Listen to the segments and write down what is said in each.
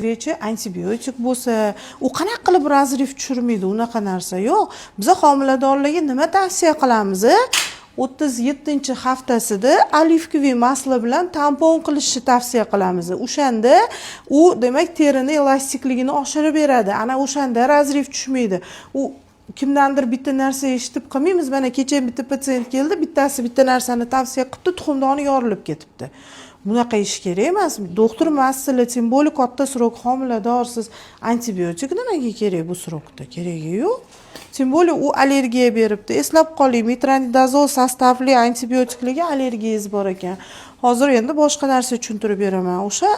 Свечи antibiotik bo'lsa, u qanaqa qilib разрыв tushirmaydi? Unaqa narsa yo'q. Biza homiladorlarga nima tavsiya qilamiz? 37-haftasida оливковый масло bilan tampon qilishni tavsiya qilamiz. O'shanda u, demak, terini elastikligini oshirib beradi. Ana o'shanda разрыв tushmaydi. U kimdandir bitta narsa eshitib qilmaymiz. Mana kecha bitta patsient keldi, bittasi bitta narsani tavsiya qilibdi, tuxumdoni yorilib ketibdi. Bunaqa ish kerak emas. Doktor emassizlar, тем более katta срок, homiladorsiz. Antibiotik nimaga kerak bu срок da? Keragi yo'q. Тем более u allergiya beribdi. Eslab qoling, metronidazol состав li antibiotiklarga allergiyangiz bor ekan. Hozir endi boshqa narsa tushuntirib beraman. O'sha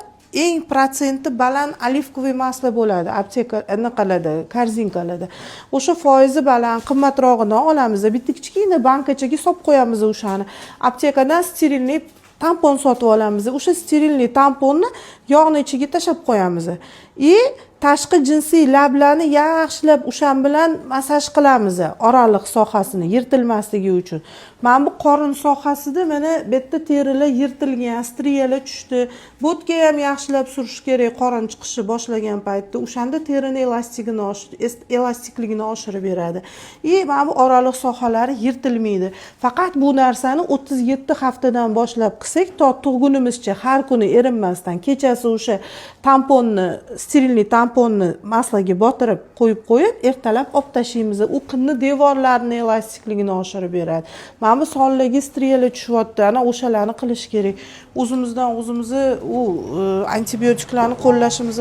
eng protsenti baland оливковый масло bo'ladi apteka anaqalarda, корзинка larda. O'sha foizi baland, qimmatrog'ini olamiz, bitta kichkina bankachaga solib qo'yamiz. O'shani aptekadan стерильный tampon sotib olamiz. O'sha стерильный tamponni yog'ni ichiga tashlab qo'yamiz и tashqi jinsiy lablarni yaxshilab o'shan bilan massaj qilamiz, oraliq sohasini yirtilmasligi uchun. Mana bu qorin sohasida, mana bu yerda terilar yirtilgan, striyalar tushdi. Bu yerga ham yaxshilab surish kerak qorin chiqishni boshlagan paytda. O'shanda terini elastikligini oshirib beradi и mana bu oraliq sohalari yirtilmaydi. Faqat bu narsani 37 haftadan boshlab qilsak, to tug'gunimizcha har kuni erinmasdan kechasi o'sha tamponni, стерильный tamponni масло ga botirib qo'yib qo'yib, ertalab olib tashlaymiz. U qinni devorlarini elastikligini oshirib beradi. Mana bu sonlarga striyalar tushyapti, ana o'shalarni qilish kerak. O'zimizdan o'zimizni u antibiotiklarni qo'llashimizni